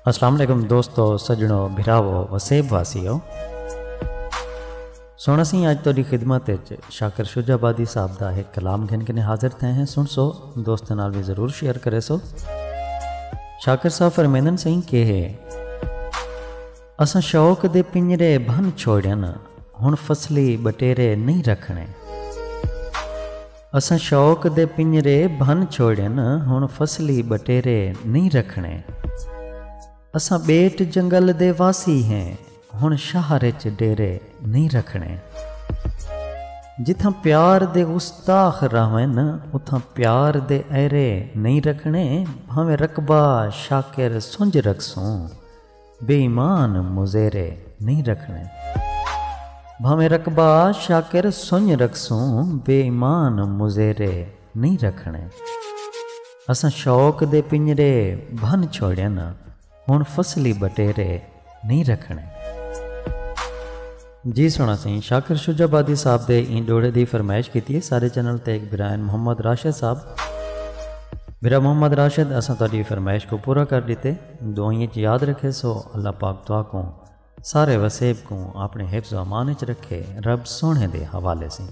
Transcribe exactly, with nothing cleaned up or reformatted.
السلام علیکم دوستو، سجنو، بھراوو، وسیب واسیو۔ سونا سی اج تہاڈی خدمت وچ شاکر شجاع آبادی صاحب دا ایک کلام گھن کے حاضر تھے ہیں۔ سن سو، دوست نال بھی ضرور شیئر کرے سو۔ شاکر صاحب فرمیندن سائیں کہ ہے، اساں شوق دے پنجرے بھن چھوڑن، ہن فصلی بٹیرے نہیں رکھنے۔ اساں شوق دے پنجرے بھن چھوڑن، ہن فصلی بٹیرے نہیں رکھنے۔ اساں ٻیٹ جنگل دے واسی ہیں، ہن شہر اچ ڈیرے نہیں رکھنے۔ جتھاں پیار دے گستاخ رہون، اتھاں پیار دے ایرے نہیں رکھنے۔ بھاویں رقبہ شاکر سنج رکھسوں، بے ایمان مزیرے نہیں رکھنے۔ بھاویں رقبہ شاکر سنج رکھسوں، بے ایمان مزیرے نہیں رکھنے۔ اساں شوق دے پنجرے بھن چھوڑن، ہن فصلی بٹیرے نہیں رکھنے۔ جی سونا سی، شاکر شجاع آبادی صاحب دے این ڈوڑے دی فرمائش کیتی ہے سارے چینل تے ایک برائن محمد راشد صاحب۔ برا محمد راشد، اساں تہاڈی فرمائش کو پورا کر ڈیتے۔ دعائیں چ یاد رکھے سو، اللہ پاک تہاکوں سارے وسیب کوں اپنے حفظ و امان وچ رکھے، رب سوہݨے دے حوالے سیں۔